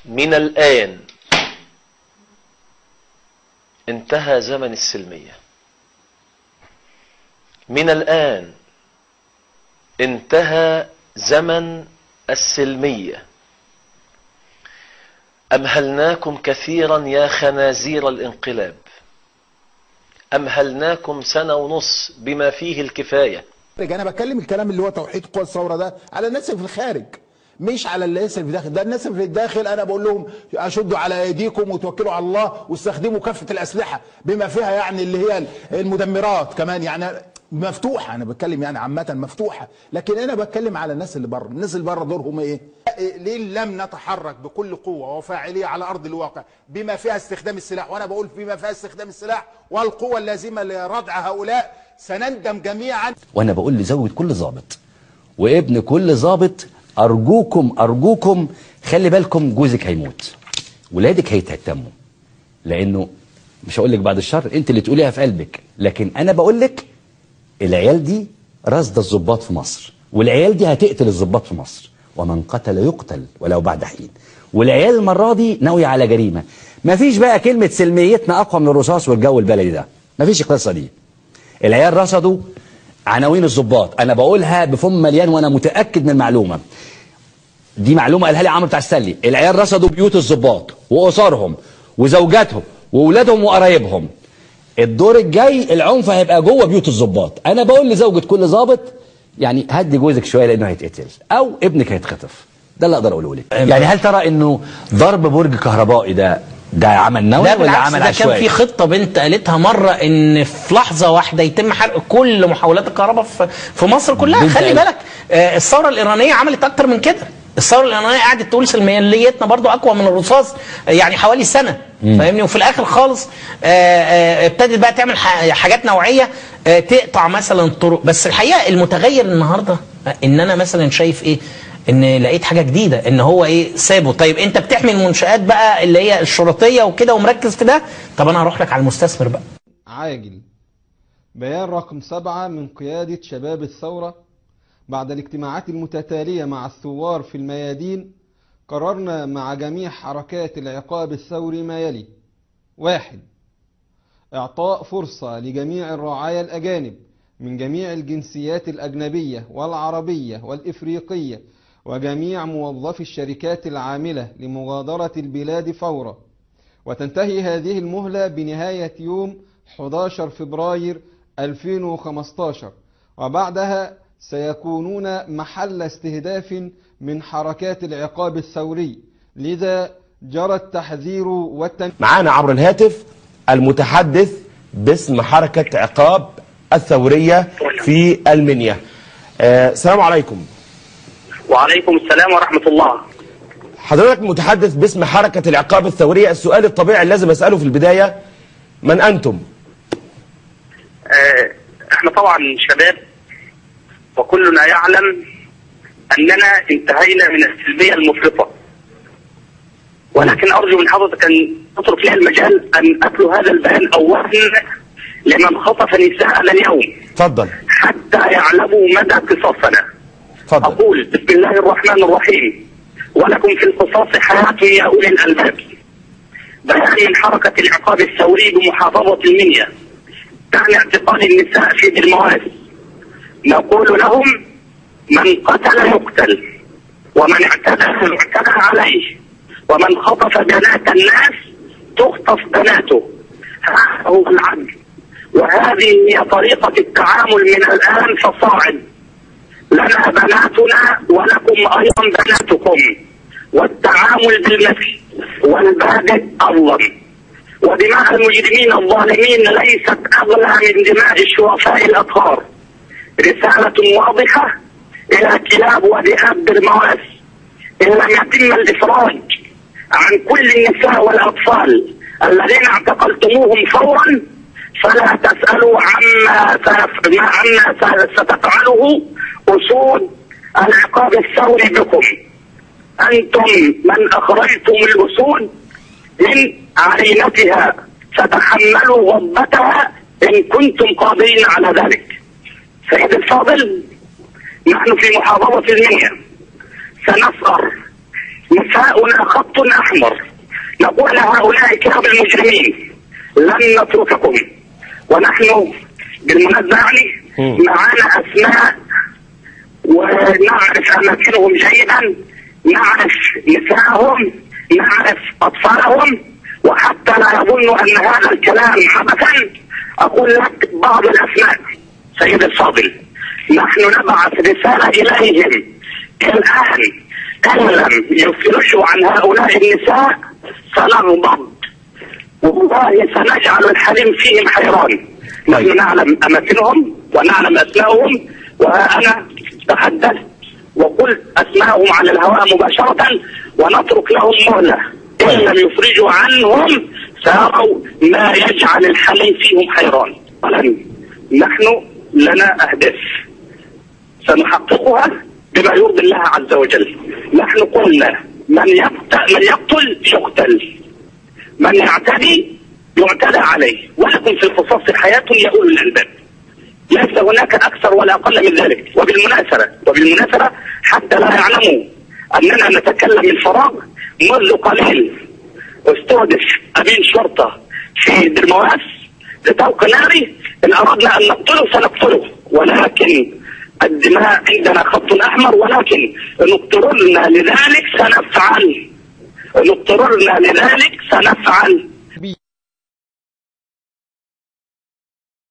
من الآن انتهى زمن السلمية. من الآن انتهى زمن السلمية. أمهلناكم كثيرا يا خنازير الانقلاب، أمهلناكم سنة ونص بما فيه الكفاية. أنا بتكلم الكلام اللي هو توحيد قوى الثورة ده على الناس في الخارج، مش على الناس اللي في الداخل. ده الناس اللي في الداخل أنا بقول لهم أشدوا على أيديكم وتوكلوا على الله واستخدموا كافة الأسلحة بما فيها يعني اللي هي المدمرات كمان، يعني مفتوحة. أنا بتكلم يعني عامة مفتوحة، لكن أنا بتكلم على الناس اللي بره. الناس اللي بره دورهم إيه؟ ليه لم نتحرك بكل قوة وفاعلية على أرض الواقع بما فيها استخدام السلاح؟ وأنا بقول بما فيها استخدام السلاح والقوة اللازمة لردع هؤلاء، سنندم جميعا. وأنا بقول لزوجة كل ظابط وابن كل ظابط، أرجوكم أرجوكم خلي بالكم، جوزك هيموت، ولادك هيتهتموا، لأنه مش هقول لك بعد الشر، أنت اللي تقوليها في قلبك، لكن أنا بقول لك العيال دي رصد الظباط في مصر، والعيال دي هتقتل الظباط في مصر، ومن قتل يقتل ولو بعد حين. والعيال المرة دي ناوية على جريمة. مفيش بقى كلمة سلميتنا أقوى من الرصاص والجو البلدي ده، مفيش القصة دي. العيال رصدوا عناوين الظباط، أنا بقولها بفم مليان وأنا متأكد من المعلومة دي، معلومة قالها لي عمرو بتاع السلي. العيال رصدوا بيوت الظباط وأسرهم وزوجاتهم وأولادهم وقرايبهم. الدور الجاي العنف هيبقى جوه بيوت الظباط. انا بقول لزوجة كل ظابط يعني هدي جوزك شوية لانه هيتقتل او ابنك هيتخطف. ده اللي اقدر اقوله لك. يعني هل ترى انه ضرب برج كهربائي ده عمل نووي ولا عمل عشوائي؟ ده كان في خطه بنت قالتها مرة ان في لحظة واحدة يتم حرق كل محاولات الكهرباء في مصر كلها. خلي بالك الثورة الايرانية عملت اكتر من كده. الثورة الايرانية قعدت تقول سلميتنا برضو اقوى من الرصاص يعني حوالي سنة، فاهمني؟ وفي الاخر خالص ابتدت بقى تعمل حاجات نوعية، تقطع مثلا الطرق. بس الحقيقة المتغير النهارده ان انا مثلا شايف ايه، ان لقيت حاجة جديدة ان هو ايه سابه. طيب انت بتحمي المنشآت بقى اللي هي الشرطية وكده ومركز في ده، طب انا هروح لك على المستثمر بقى. عاجل بيان رقم 7 من قيادة شباب الثورة بعد الاجتماعات المتتالية مع الثوار في الميادين، قررنا مع جميع حركات العقاب الثوري ما يلي: 1. إعطاء فرصة لجميع الرعايا الأجانب من جميع الجنسيات الأجنبية والعربية والإفريقية وجميع موظفي الشركات العاملة لمغادرة البلاد فورا، وتنتهي هذه المهلة بنهاية يوم 11 فبراير 2015، وبعدها سيكونون محل استهداف من حركات العقاب الثوري، لذا جرى التحذير والتنبيه. معانا عبر الهاتف المتحدث باسم حركة عقاب الثورية في المنيا. السلام عليكم. وعليكم السلام ورحمة الله. حضرتك متحدث باسم حركة العقاب الثورية، السؤال الطبيعي اللي لازم أسأله في البداية، من أنتم؟ احنا طبعا شباب، وكلنا يعلم أننا انتهينا من السلبية المفرطة، ولكن أرجو من حضرتك أن تترك لي المجال أن أتلو هذا البيان أولا لمن خطف نساءنا اليوم. تفضل. حتى يعلموا مدى قصاصنا. تفضل. أقول بسم الله الرحمن الرحيم، ولكم في القصاص حياة يا أولي الألباب. بيان من حركة العقاب الثوري بمحافظة المنيا تعني اعتقال النساء في المواسم. نقول لهم من قتل يقتل، ومن اعتدى يعتدى عليه، ومن خطف بنات الناس تخطف بناته. هذا هو العدل، وهذه هي طريقة التعامل من الآن فصاعد. لنا بناتنا ولكم أيضا بناتكم، والتعامل بالمثل والبادئ أظلم. ودماء المجرمين الظالمين ليست أغلى من دماء الشرفاء الأطهار. رسالة واضحة إلى كلاب وذئاب بالمواس، إن لم يتم الإفراج عن كل النساء والأطفال الذين اعتقلتموهم فورا فلا تسألوا عما ستفعله أسود العقاب الثوري بكم. أنتم من أخرجتم الأسود من عرينتها، فتحملوا غضبتها إن كنتم قادرين على ذلك. سيد الفاضل، نحن في محافظة المنيا سنسهر نساؤنا خط أحمر. نقول لهؤلاء كلاب المجرمين لن نترككم. ونحن بالمناسبة يعني معانا أسماء ونعرف أماكنهم جيدا، نعرف نساءهم، نعرف أطفالهم، وحتى لا يظنوا أن هذا الكلام عبثا أقول لك بعض الأسماء. سيد الفاضل، نحن نبعث رسالة إليهم الآن، إن لم يفرجوا عن هؤلاء النساء سنغضب، والله سنجعل الحليم فيهم حيران. نحن نعلم أماكنهم ونعلم أسمائهم، وأنا تحدثت وقلت أسمائهم على الهواء مباشرة، ونترك لهم مهلة، إن لم يفرجوا عنهم سيروا ما يجعل الحليم فيهم حيران. نحن لنا أهداف سنحققها بما يرضي الله عز وجل. نحن قلنا من يقتل يقتل، من يعتدي يعتدى عليه، ولكم في القصاص حياة يا أولي الألباب. ليس هناك أكثر ولا أقل من ذلك. وبالمناسبة حتى لا يعلموا أننا نتكلم من فراغ، منذ قليل استهدف أمين شرطة في درمواس بطلق ناري. إن أردنا أن نقتله سنقتله، ولكن الدماء عندنا خط أحمر، ولكن إن اضطررنا لذلك سنفعل، إن اضطررنا لذلك سنفعل.